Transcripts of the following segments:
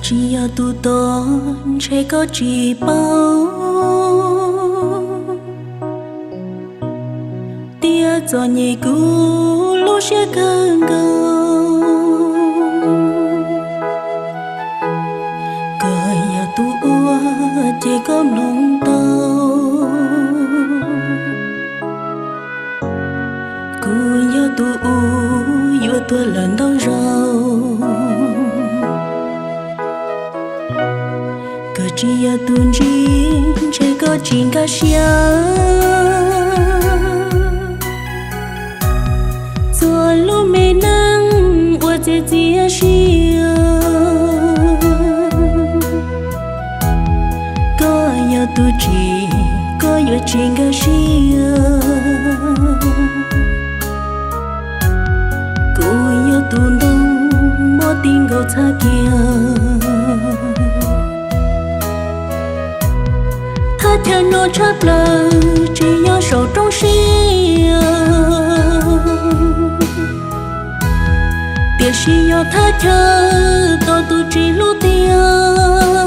Tsis yog tus tos ntshe koj tsis paub, tias txom nyem kuv lub siab kawg nkaus. Koj yog tus ua ces koj mloog tau, kuv yog tus ua yuav tuag lawm ntau zaus. Koj tsis yog tus ntsib ntshe koj tsis nkag siab, txhua lub me neej ua txiav txiav siab. Koj yog tus tsim, koj yuav tsis nkag siab. Kuv yog tus ntoo muab ti nkaus txhab kiag. Thaj chaw no tshaj plaws tsis yog saum roob siab, tiam sis yog thaj chaw tau tus tsis hlub tiag.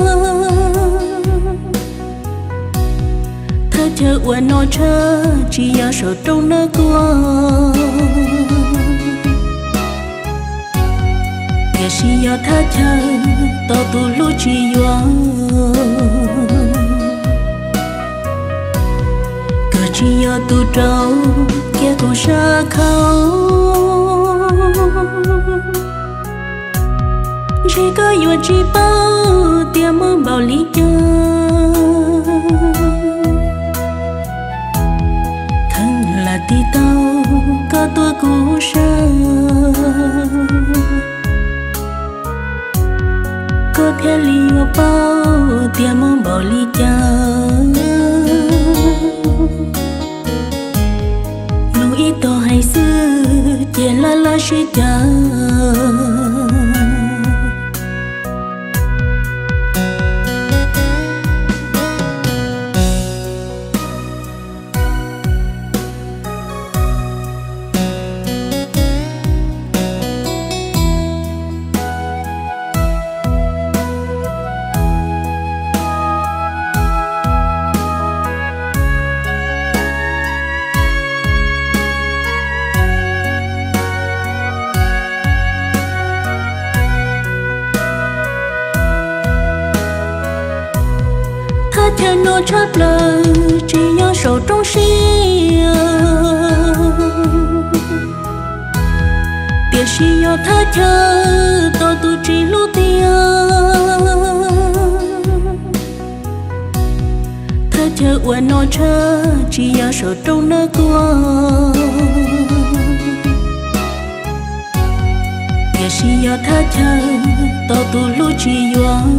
Thaj chaw uas no tshaj tsis yog saum roob nab kuaj, tiam sis yog thaj chaw tau tus hlub tsis yuav. Koj tsis yog tus rau kiag kuv sab khau, ntshe koj yuav tsis paub tias mob npaum li cas. Kheev lam tiv tau koj tuaj kuv sab, koj thiaj li yuav paub tias mob npaum li cas. Mloog ib tog hais xwb ces laj laj sib cav. Thaj chaw no tshaj plaws tsis yog saum roob siab, tiam sis yog thaj chaw tau tus tsis hlub tiag. Thaj chaw uas no tshaj tsis yog saum roob nab kuaj, tiam sis yog thaj chaw tau tus hlub tsis yuav.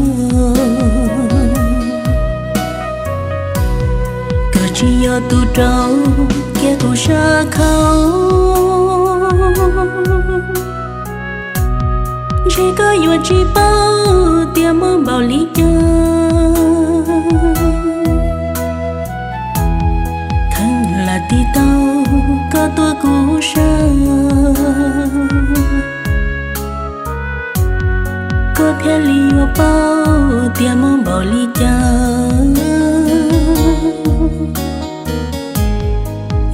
Koj tsis yog tus rau kiag kuv sab khau, ntshe koj yuav tsis paub tias mob npaum li cas. Kheev lam tiv tau koj tuaj kuv sab, koj thiaj li yuav paub tias mob npaum li cas.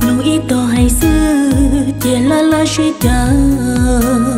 Mloog ib tog hais xwb ces laj laj sib cav.